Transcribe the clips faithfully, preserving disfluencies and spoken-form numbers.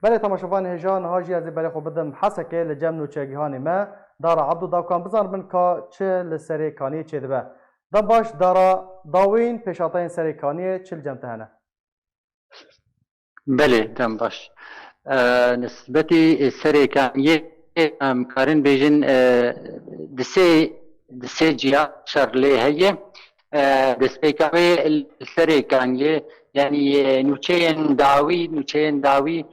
Belê temaşevanê hêja, niha jî ez ê berê xwe bidim Hesekê li cem nûçegihanê me, Dara Ebdo, da ku em bizanibin ka çi li Serê Kaniyê çêdibe. Dem baş Dara, dawîn pêşateyên Serê Kaniyê çi li cem te hene? Belê, dem baş. E, nisbetî Serê Kaniyê em karin bêjin, e, di sê, di sê ciya şer lê heye. E, destpêka wê li Serê Kaniyê, yanî, e, nûçeyên dawî, nûçeyên dawî,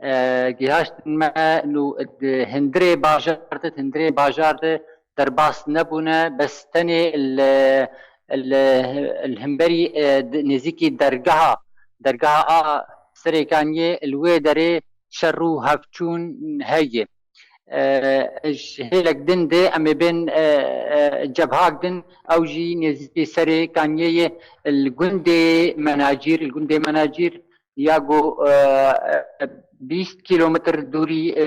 e, gihaştin me nû di hundirê bajar de, di hundirê bajar de derbas nebûne, bes tenê li, li, li hemberî, e, di, nêzîkî dergeha, dergeha a Serê Kaniyê li wê derê şer û hevçûn heye. E, ji hêlek din de em ê bên, e, e, cebhak din, ew jî nêzîkî Serê Kaniyê ye, li gundê Menacîr, li gundê Menacîr ya ku, e, e, bîst kîlometr dûrî, e,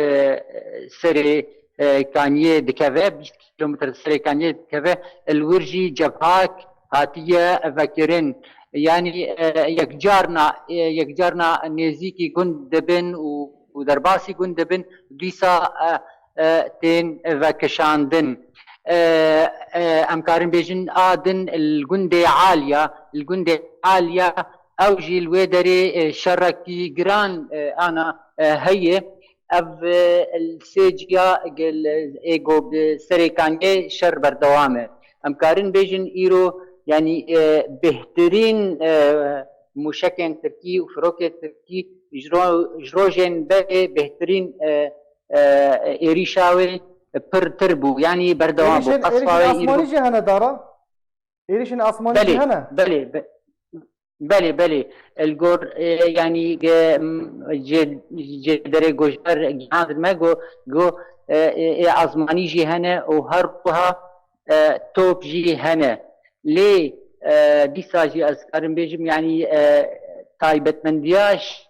Serê, e, Kaniyê dikeve, bîst kîlometr Serê Kaniyê dikeve, li wir jî cebhak hatiye vekirin. Yanî, e, yekcarna, e, yekcarna nêzîkî gund dibin û, û derbasî gund dibin, dîsa, e, e, tên vekişandin. E, e, em karin bêjin a din li gundê Aliya, li gundê Aliya ew jî li wê derê, e, şerekî giran, e, ana, e, heye. Ev, e, li sê ciya gel, ê ku bi Serê Kaniyê şer berdewam e. Em karin bêjin îro, yanî, e, bêhtirîn, e, mûşekên tirkî û firokên tirkî ji ro-, ji rojên berê bêhtirîn, e, e, êrîşa wê pirtir bû, yanî berdewam bû. Êrîşên, êrîşên Qasfa wê asmanî îro jî hene Dara? Êrîşên asmanî jî Belê, hene? belê, be-, belê, belê. Li gor, e, yanî, e, m, cê-, cêderê gojar gihandin me, go, go, e, e, ê asmanî jî hene û her wiha, e, top jî hene. Lê, e, dîsa jî ez karim bêjim, yanî, e, taybetmendiya ş-,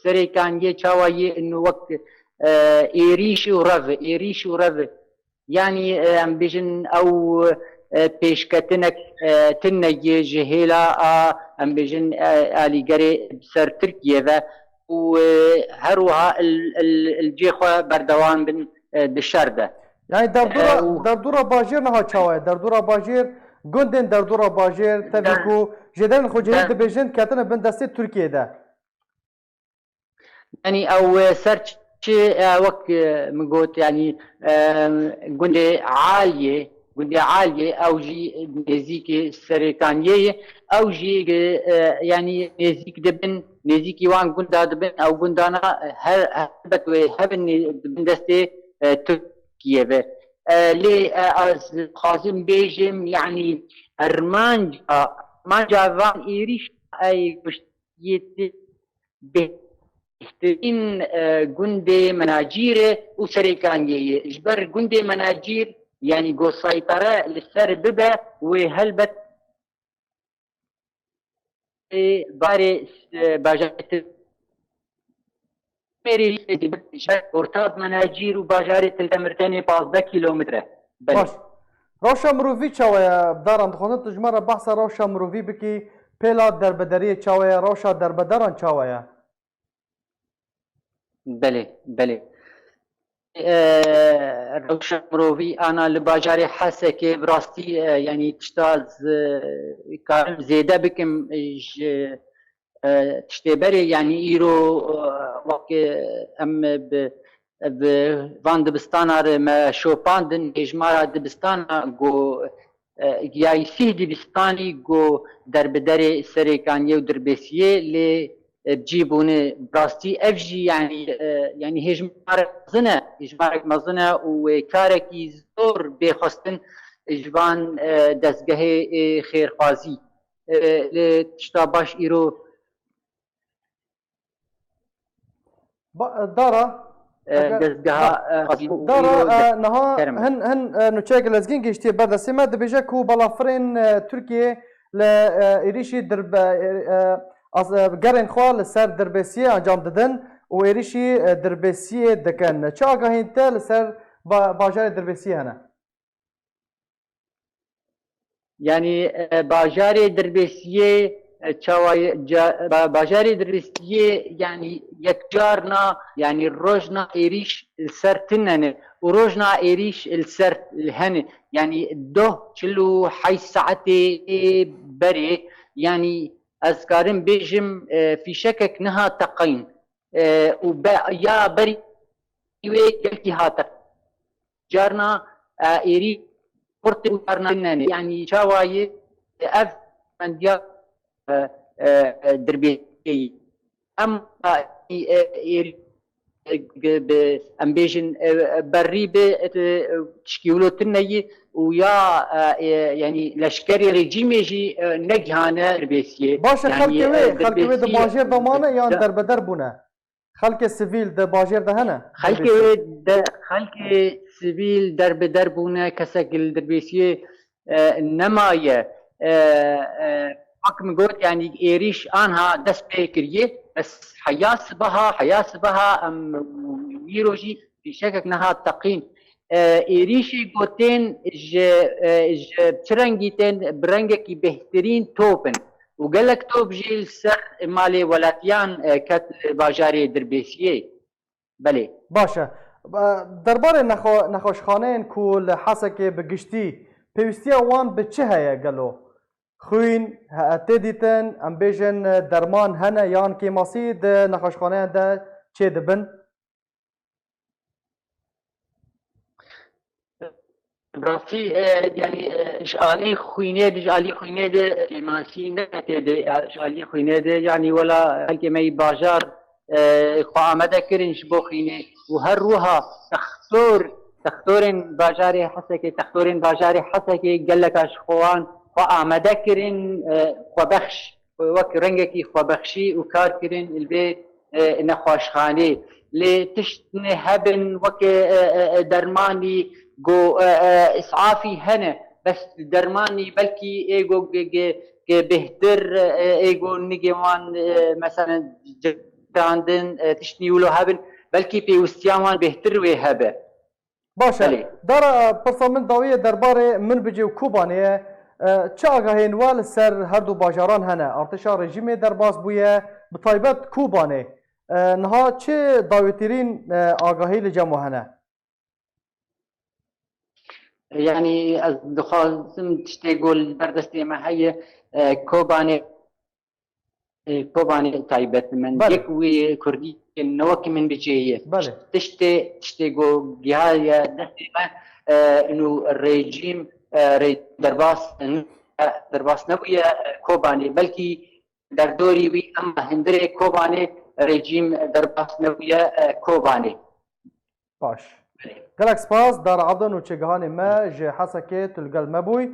Serê Kaniyê çawa yê ino wek, e, êrîş û rev, êrîş û rev. Yanî, e, em bêjin ew, e, pêşketinek, e, tune ye ji hêla a, em bêjin, e, alîgerê ser Tirkiye ve û, e, her wiha il, il, il cê xwe berdewam bin, e, di şer de. Yanî derdora, E, û derdora bajêr niha çawa ye? Derdora bajêr, gundên derdora bajêr, tevî Der- ku jêderên xwecihî Der- dibêjin ketine bin destê Tirkiyê de. Yanî ew, e, ser çi, e, wek, e, min got, yanî, e, gundê Aliyê, gundê Aliyê, ew jî nêzîkî Serê Kaniyê ye, ew jî, e, e, yanî nêzîk dibin, nêzîkî wan gunda dibin, ew gundana her, helbet wê hebin nê-, dibin destê, e, Tirkiye ve. E, lê, e, ez dixwazim bêjim, yanî armanca, armanca van êrîş ey kuştiyê bêhtirîn, e, gundê Menacîr e û Serê Kaniyê ye. Ji ber gundê Menacîr, yanî go seytare li ser bibe, wê helbet, e, barê, e, bajarê Til-, Mêrî ji ber orta Menacîr û bajarê Til Demir tenê pazdeh kîlometre. Belê. Baş. Rewşa mirovî çawa ye? Daran, dixwazim tu ji me re behsa rewşa mirovî bikî. Pêla derbedariyê çawa ye? Rewşa derbedaran çawa ye? Belê, belê. E, rewşa mirovî ana li bajarê Hesekê bi rastî, e, yanî tişta z-, karim zêde bikim, e, ji, e, tiştê berê, yanî îro, e, wek, e, em bi, bi van dibistana re me şopandin, hêjmara dibistana ku, e, giyayî sîh dibistanî ku derbiderê Serê Kaniyê û Dirbêsiyê lê, e, bi cî bûne. Bi rastî ev jî, yanî, e, yanî hêjmarek mezin e, hêjmarek mezin e û wê karekî zor bê xwestin ji van, e, dezgehê, e, xêrxwazî. E, lê tişta baş îro Ba-, Dara, e, eger, dezgeha, ba-, e, Dara, îro e, niha kerem. Hin, hin, e, nûçeyeke lezgîn gihiştiye ber destê me, dibêje ku balafirên, e, Tirkiyê li, e, êrîşî dirbe-, e, e, az-, e, gerên xwe li ser Dirbêsiyê encam didin û êrîşî, e, Dirbêsiyê dikin. Çi agahiyên te li ser ba-, bajarê Dirbêsiyê hene? Yanî, e, bajarê Dirbêsiyê, E, çawa ye, ca-, ba-, bajarê Dirbêsiyê, yanî yekcarna, yanî rojna êrîş li ser tune ne û rojna êrîş li ser hene. Yanî doh çil û heşt saetê berê, yanî ez karim bêjim, e, fîşekek niha teqîn. E, û be-, ya berî wê gelkî hate. Carna, e, êrî qurtê û carna nene. Yanî çawa ye, e, ev mendiya, e, e, e, Dirbêsiyê. Em, e, e, êrî, e, bi, em bêjin, e, berrî bi, e, tişkî wilo tune yî û ya, e, e, yanî leşkerê rejîmê jî, e, negihane Dirbêsiyê. Baş e, yanî, xelkê wê, e, xelkê wê di Dirbêsiyê bajêr de mane yan de- derbeder bûne? Xelkê sivîl di bajêr de hene? Xelkê Dirbêsiyê? De, xelkê sivîl derbider bûne, kesek li Dirbêsiyê, e, nemaye. E, e, wek min got, yanî êrîş anha dest pê kiriye, bes heya sibeha, heya sibeha em wî rojî fîşekek nehat teqîn. E, êrîşê gotin ji, e, ji çi rengî tên, bi rengekî bêhtirîn top in. Û gelek top jî li ser malê welatiyan, e, ket li bajarê Dirbêsiyê. Belê. Baş e. E, derbarê nexwe-, nexweşxaneyên ku li Hesekê bi giştî pêwîstiya wan bi çi heye gelo? Xwîn, he, tê dîtin, em bêjin, e, derman hene yan kêmasî di nexweşxaneyan de çê dibin? Bi rastî, e, yanî, e, ji alî xwînê de, ji alî xwînê de kêmasî ne tê de, ya, ji alî xwînê de, yanî wela xelkê me yî bajar, e, xwe amade kirin ji bo xwînê û her wiha textor, textorên bajarê Hesekê, textorên bajarê Hesekê geleka ji xwe wan xwe amade kirin, e, xwebexş. Wek rengekî xwebexşî û kar kirin li vê, e, nexweşxanê. Lê tiştine hebin weke, e, e, e, dermanî ku, e, e, isafî hene, bes dermanî belkî ê ku ge-, ge-, ge bêhtir, e, ê ku nigê wan, e, meselen, cirandin, e, tiştî wilo hebin, belkî pêwistiya wan bêhtir wê hebe. Baş e. Belê. Dara, e, pirsa min dawî ye derbarê Minbicê û Kobanê ye. E, çi agahiyên we li ser her du bajaran hene? Artêşa rejîmê derbas bûye, bi taybet Kobanê. E, niha çi dawîtirîn, e, agahî li cem we hene? Yanî ez dixwazim tiştê ku li ber destê me heye, e, Kobanê, e, Kobanê taybet min. Belê. Yek wî kurdî ne wek Minbicê ye. Belê. Tiştê, tiştê ku gihaye destê me, e, û rejîm, e, re-, derbas, derbas nebûye, e, Kobanê. Belkî derdorî wî, ema hundirê Kobanê rejîm derbas nebûye, e, Kobanê. Baş. Gelek spas, Dara Evdan û çêgihanê me ji Hesekê tu li gel me bûy.